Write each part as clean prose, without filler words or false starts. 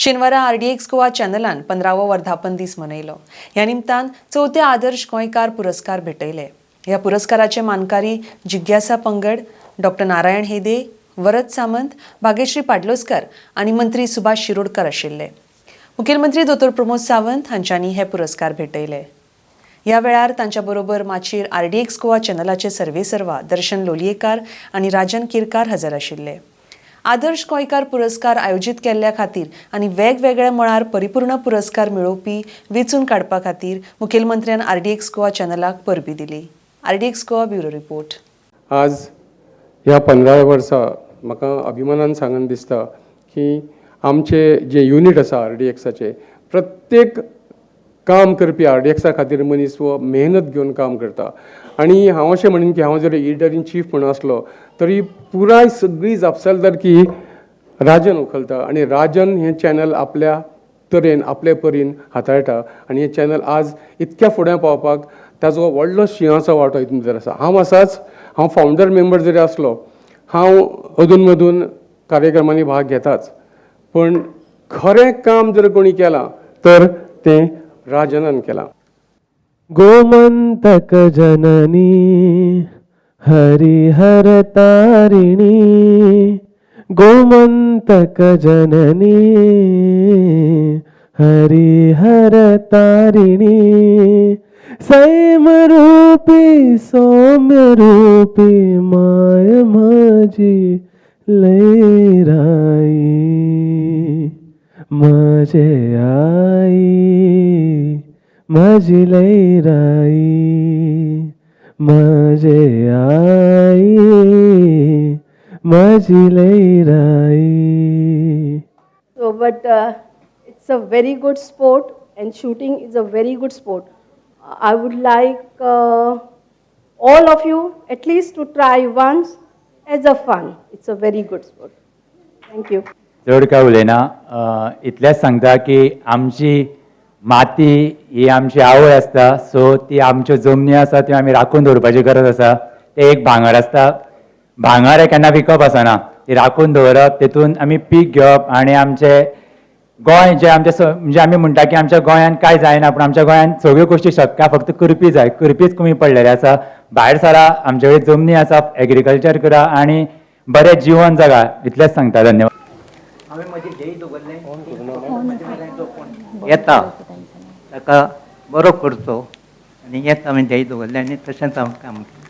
शेनवारा आरडीएक्स गोवा चॅनलान 15वो वर्धापन दीस मनयलो. ह्या निमतान चवथे आदर्श गोंयकार पुरस्कार भेटयले. ह्या पुरस्काराचे मानकारी जिज्ञासा पंगड, डॉक्टर नारायण हेदे, वरद सामंत, भाग्यश्री पाडलोस्कर आनी मंत्री सुभाष शिरोडकर आशिल्ले. मुखेलमंत्री दोतोर प्रमोद सावंत हांच्यांनी हे पुरस्कार भेटयले. ह्या वेळार तांच्या बरोबर माचयेर आरडीएक्स गोवा चॅनलाचे सर्वेसर्वा दर्शन लोलयेकार आनी राजन केरकार हजर आशिल्ले. आदर्श गोंयकार पुरस्कार आयोजीत केल्ल्या खातीर आनी वेगवेगळ्या मळार परिपूर्ण पुरस्कार मेळोवपी वेंचून काडपा खातीर मुखेलमंत्र्यान आरडीएक्स गोवा चॅनलाक परबीं दिली. RDX Goa, bureau report. आज ह्या 15व्या वर्सा म्हाका अभिमानान सांगन दिसता की आमचे जे युनीट आसा आरडीएक्साचे, प्रत्येक काम करपी आरडीएक्सा खातीर मनीस हो मेहनत घेवन काम करता. आनी हांव अशें म्हणीन की हांव जर एडिटर इन चीफ म्हूण आसलो तरी पुराय सगळी जापसालदारकी राजन उखलता आनी राजन हें चॅनल आपल्या तरेन, आपले परीन हाताळटा आनी हें चॅनल आज इतक्या फुडें पावपाक ताजो व्हडलो शिंवाचो वांटो हितून भितर आसा. हांव आसाच, हांव फावंडर मेंबर जरी आसलो, हांव अदून मदून कार्यक्रमांनी भाग घेताच, पूण खरें काम जर कोणी केलां तर तें राजनान केलां. गोमंतक जननी हरिहर तारिणी, गोमंतक जननी हरिहर तारिणी, सैम रूपी सौम्य रूपी माय माझी लैराई, माझे आई माझी लैराई, माझे आई माझी Lairai. So, but it's a very good sport, and shooting is a very good sport. I would like all of you at least to try once as a fun. It's a very good sport. Thank you. चड काय उलयना, इतलेंच सांगता की आमची माती ही आमची आवय आसता. सो ती आमच्यो जमनी आसा, त्यो आमी राखून दवरपाची गरज आसा. तें एक भांगर आसता. भांगर हें केन्ना विकप आसना. ती राखून दवरप, तेतून आमी पीक घेवप आनी आमचें गोंय जें आमचें म्हणजे आमी म्हणटा की आमच्या गोंयांत कांय जायना, पूण आमच्या गोंयांत सगळ्यो गोश्टी शक्य, फक्त करपी जाय. करपीच कमी पडलेले आसा. भायर सरा, आमचे कडेन जमनी आसा, एग्रीकल्चर करा आनी बरें जिवन जगा, इतलेंच सांगता. धन्यवाद. हांवें म्हजें ध्येय दवरलें, म्हजे जो कोण येता ताका बरो करचो आनी हेंच हांवें ध्येय दवरलें आनी तशेंच हांव काम केलें.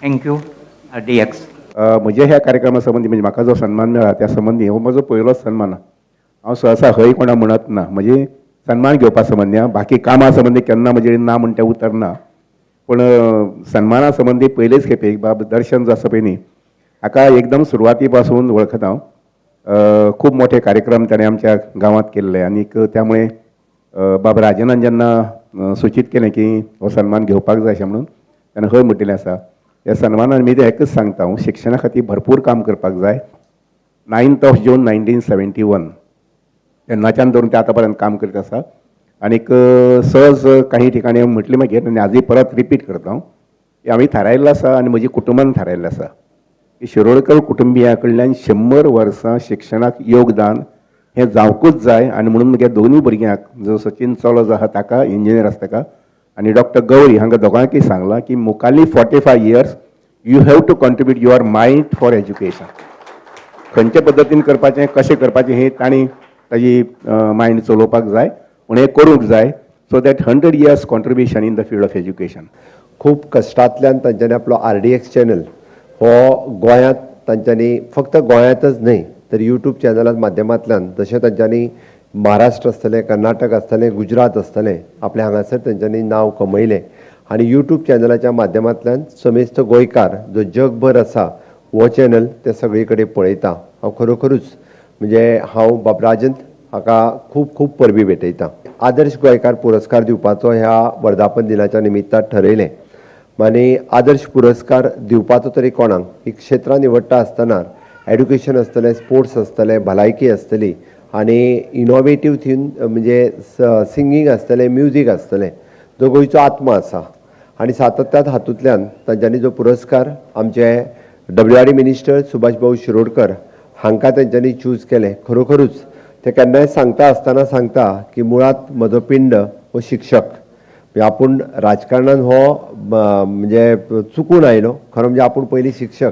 Thank you RDX. म्हज्या ह्या कार्यक्रमा संबंदी, म्हणजे म्हाका जो सन्मान मेळ्ळा त्या संबंदी, हो म्हजो पयलोच सन्मान. हांव सहसा हय कोणा म्हणत ना. म्हणजे सन्मान घेवपा संबंदी आं, बाकी कामा संबंदी केन्ना म्हजे ना म्हणटा उतर ना, पूण सन्माना संबंदी पयलेच खेपेक. बाब दर्शन जो आसा पळय न्ही, हाका एकदम सुरवाती पासून वळखता हांव. खूब मोठे कार्यक्रम ताणें आमच्या गांवांत केल्ले आनीक त्यामुळे बाब राजनान जेन्ना सूचीत केलें की हो सन्मान घेवपाक जाय अशें म्हणून, तेन्ना हय म्हटिल्लें आसा. ह्या सन्मानान मी तें एकच सांगता हांव, शिक्षणा खातीर भरपूर काम करपाक जाय. 9th of June 1971 तेन्नाच्यान धरून ते आतां पर्यंत काम करीत आसा. आनीक सहज काही ठिकाणी म्हटलें मागीर आनी आजूय परत रिपीट करता हांव की आमी थारायल्लो आसा आनी म्हज्या कुटुंबान थारायल्लें आसा की शिरोडकर कुटुंबिया कडल्यान 100 वर्सां शिक्षणाक योगदान हें जावंकूच जाय. आनी म्हणून म्हगे दोनूय भुरग्यांक, जो सचिन चलो जो आहा ताका इंजिनियर आसा ताका आनी डॉक्टर गौरी, हांकां दोगांकय सांगलां की मुखाल्ली 45 years you have to contribute your mind for education. खंयचे पद्दतीन करपाचें, कशें करपाचें, हें तांणी ताजी मायंड चलोवपाक जाय, पूण हें करूंक जाय, so that 100 years contribution in the field of education. खूब कश्टांतल्यान तांच्यांनी आपलो आरडीएक्स चॅनल हो गोंयांत तांच्यांनी, फक्त गोंयांतच न्हय तर यूट्यूब चॅनला माध्यमांतल्यान जशें तांच्यांनी महाराष्ट्र आसतलें, कर्नाटक आसतलें, गुजरात आसतलें, आपल्या हांगासर तांच्यांनी नांव कमयलें आनी यूट्यूब चॅनलाच्या माध्यमांतल्यान समेस्त गोंयकार जो जगभर आसा, हो चॅनल ते सगळे कडेन पळयता. हांव खरोखरूच म्हणजे हांव बाब राजन हाका खूब खूब परबीं भेटयता. आदर्श गोंयकार पुरस्कार दिवपाचो ह्या वर्धापन दिनाच्या निमित्तान ठरयलें आनी आदर्श पुरस्कार दिवपाचो तरी कोणाक, ही क्षेत्रां निवडटा आसतना एड्युकेशन आसतलें, स्पोर्ट्स आसतलें, भलायकी आसतली आनी इनोवेटीव थीम म्हणजे सिंगींग आसतलें, म्युजीक आसतलें, जो गोंयचो आत्मा आसा. आनी सातत्यान हातूंतल्यान तांच्यांनी जो पुरस्कार आमचे W R D minister Subhash भाऊ शिरोडकर हांकां तेंच्यांनी चूज केलें, खरोखरूच ते केन्नाय सांगता आसतना सांगता की मुळांत म्हजो पिंड हो शिक्षक, म्हणजे आपूण राजकारणान हो म्हणजे चुकून आयलो, खरो म्हणजे आपूण पयलीं शिक्षक.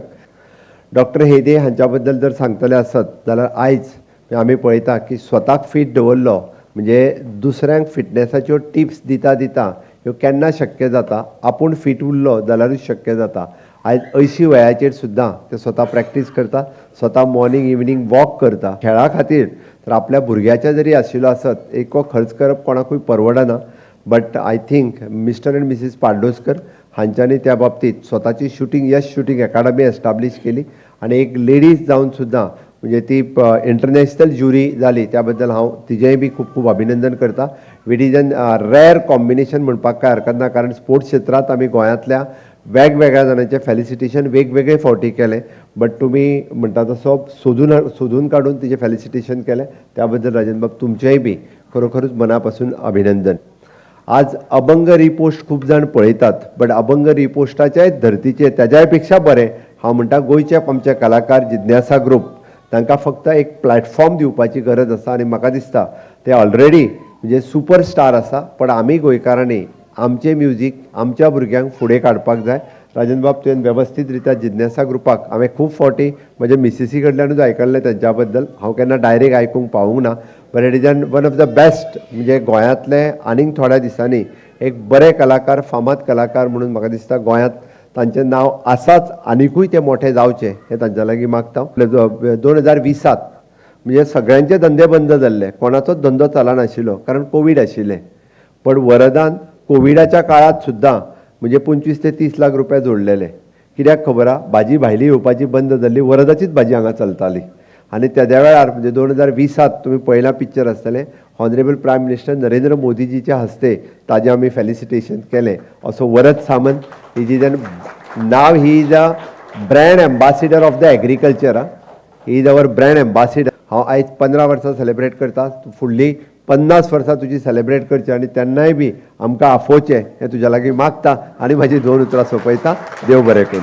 डॉक्टर हेदे हांच्या बद्दल जर सांगतले आसत जाल्यार आयज आमी पळयता की स्वताक फीट दवरलो म्हणजे दुसऱ्यांक फिटनेसाच्यो टिप्स दिता दिता ह्यो केन्ना शक्य जाता, आपूण फीट उरलो जाल्यारूच शक्य जाता. आयज 80 वयाचेर सुद्दां ते स्वता प्रॅक्टीस करता, स्वता मॉर्निंग इवनींग वॉक करता. खेळा खातीर तर आपल्या भुरग्याच्या जरी आशिल्लो आसत एक खर्च करप कोणाकूय परवडना, but I think Mr and Mrs Pardoskar हांच्यांनी त्या बाबतीत स्वताची shooting Yash shooting academy establish केली आनी एक लेडीज जावन सुद्दां म्हणजे ती इंटरनॅशनल ज्युरी जाली, त्या बद्दल हांव तिजेंय बी खूब खूब अभिनंदन करता. It is an rare combination म्हणपाक कांय हरकत ना, कारण स्पोर्ट्स क्षेत्रांत आमी गोंयांतल्या वेगवेगळ्या जाणांचें फेलिसिटेशन वेगवेगळे फावटी केलें, बट तुमी म्हणटा तसो सोदून सोदून काडून तिजें फेलिसिटेशन केलें, त्या बद्दल राजन बाब तुमचेंय बी खरोखरूच मना पासून अभिनंदन. आज अभंग रिपोस्ट खूब जाण पळयतात, बट अभंग रिपोस्टाच्याय धर्तीचेर तेज्याय पेक्षा बरें हांव म्हणटा गोंयचे आमचे कलाकार जिज्ञासा ग्रुप, तांकां फक्त एक प्लॅटफॉर्म दिवपाची गरज आसा आनी म्हाका दिसता ते ऑलरेडी म्हणजे सुपर स्टार आसा, पण आमी गोंयकारांनी आमचें म्युजीक आमच्या भुरग्यांक फुडें काडपाक जाय. राजन बाब, तुवें वेवस्थीत रित्या जिज्ञासा ग्रुपाक हांवें खूब फावटी म्हज्या मिसेसी कडल्यानूच आयकल्लें तेंच्या बद्दल, हांव केन्ना डायरेक्ट आयकूंक पावूंक ना, but it is an one of the best, म्हणजे गोंयांतले आनीक थोड्या दिसांनी एक बरे कलाकार, फामाद कलाकार म्हणून म्हाका दिसता गोंयांत तांचें नांव आसाच, आनिकूय ते मोठे जावचे हें तांच्या लागीं मागता. 2020 म्हणजे सगळ्यांचे धंदे बंद जाल्ले, कोणाचोच धंदो चलनाशिल्लो कारण कोवीड आशिल्लें, पण वरदान कोविडाच्या काळात सुद्दां म्हणजे 25 ते 30 लाख रुपया जोडलेले. कित्याक खबर आहा, भाजी भायली येवपाची बंद जाल्ली, वरदाचीच भाजी हांगा चलताली आनी तेद्या वेळार म्हणजे 2020 तुमी पळयलां पिक्चर आसतलें, ऑनरेबल प्रायम मिनिस्टर नरेंद्र मोदीजीच्या हस्ते ताजें आमी फेलिसिटेशन केलें. असो Varad Samant is an now he is a brand ambassador of the agriculture, ah, he is our brand ambassador. हांव आयज 15 वर्सां सेलेब्रेट करता, फुडलीं 50 वर्सां तुजी सेलेब्रेट करची आनी तेन्नाय बी आमकां आफोवचें हें तुज्या लागीं मागता आनी म्हाजी 2 उतरां सोंपयता. देव बरें करूं.